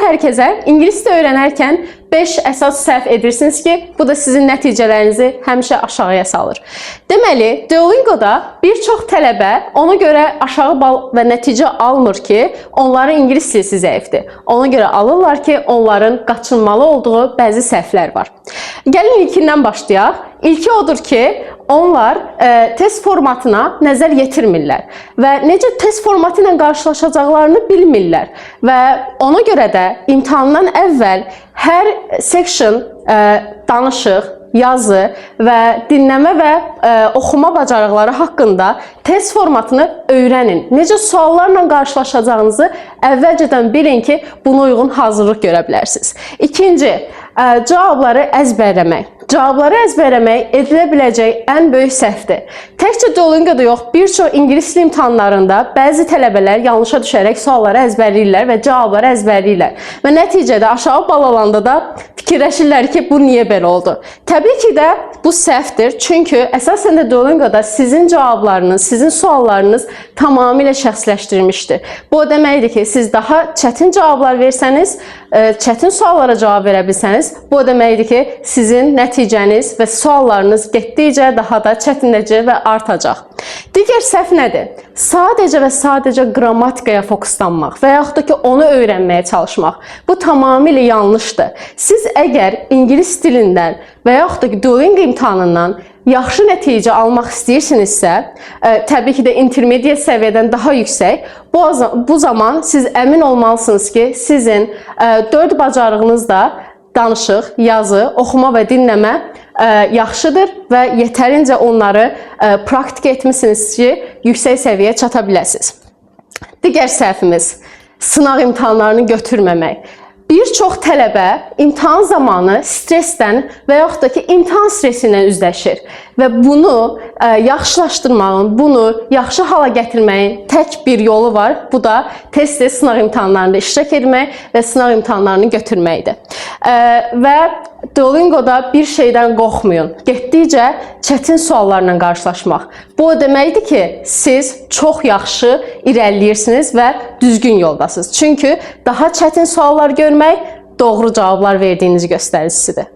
Salam hər kəsə. İngilis dili öyrənərkən 5 əsas səhv edirsiniz ki, bu da sizin nəticələrinizi həmişə aşağıya salır. Deməli, Duolingoda bir çox tələbə ona görə aşağı bal və nəticə almır ki, onların ingilis dili zəifdir. Ona görə alırlar ki, onların qaçınmalı olduğu bəzi səhvlər var. Gəlin ilkindən başlayaq. İlki odur ki, onlar test formatına nəzər yetirmirlər və necə test formatı ilə qarşılaşacaqlarını bilmirlər və ona görə də imtahandan əvvəl hər section danışıq, yazı və dinləmə və oxuma bacarıqları haqqında test formatını öyrənin. Necə suallarla qarşılaşacağınızı əvvəlcədən bilin ki, buna uyğun hazırlıq görə bilərsiniz. İkinci, cavabları əzbərləmək. Cavabları əzbərləmək edilə biləcək ən böyük səhvdir. Təkcə Duolingoda yox, bir çox ingilis dili imtahanlarında bəzi tələbələr yanlışa düşərək sualları əzbərləyirlər və cavabları əzbərləyirlər. Və nəticədə aşağı bal alanda da fikirləşirlər ki, bu niyə belə oldu? Təbii ki də bu səhvdir. Çünki əsasən də Duolingoda sizin cavablarınız, sizin suallarınız tamamilə şəxsləşdirilmişdir. Bu o deməkdir ki, siz daha çətin cavablar versəniz, çətin suallara cavab verə bilsəniz, bu o deməkdir ki, sizin nəticəniz və suallarınız getdikcə daha da çətinləşəcək və artacaq. Digər səhv nədir? Sadəcə və sadəcə qrammatikaya fokuslanmaq və yaxud da ki, onu öyrənməyə çalışmaq. Bu tamamilə yanlışdır. Siz əgər ingilis dilindən və yaxud da ki, Duolingo imtahanından yaxşı nəticə almaq istəyirsinizsə, təbii ki də intermediate səviyyədən daha yüksək, bu zaman siz əmin olmalısınız ki, sizin 4 bacarığınız da danışıq, yazı, oxuma və dinləmə yaxşıdır və yetərincə onları praktik etmisiniz ki, yüksək səviyyəyə çata biləsiniz. Digər səhvimiz: sınaq imtahanlarını götürməmək. Bir çox tələbə imtahan zamanı stressdən və yaxud da ki, imtahan stresi ilə üzləşir və bunu yaxşılaşdırmağın, bunu yaxşı hala gətirməyin tək bir yolu var. Bu da tez-tez sınaq imtahanlarında iştirak etmək və sınaq imtahanlarını götürməkdir. Və Duolingoda bir şeydən qorxmayın. Getdikcə çətin suallarla qarşılaşmaq. Bu o deməkdir ki, siz çox yaxşı irəliləyirsiniz və düzgün yoldasınız. Çünki daha çətin suallar görmək doğru cavablar verdiyinizi göstəricisidir.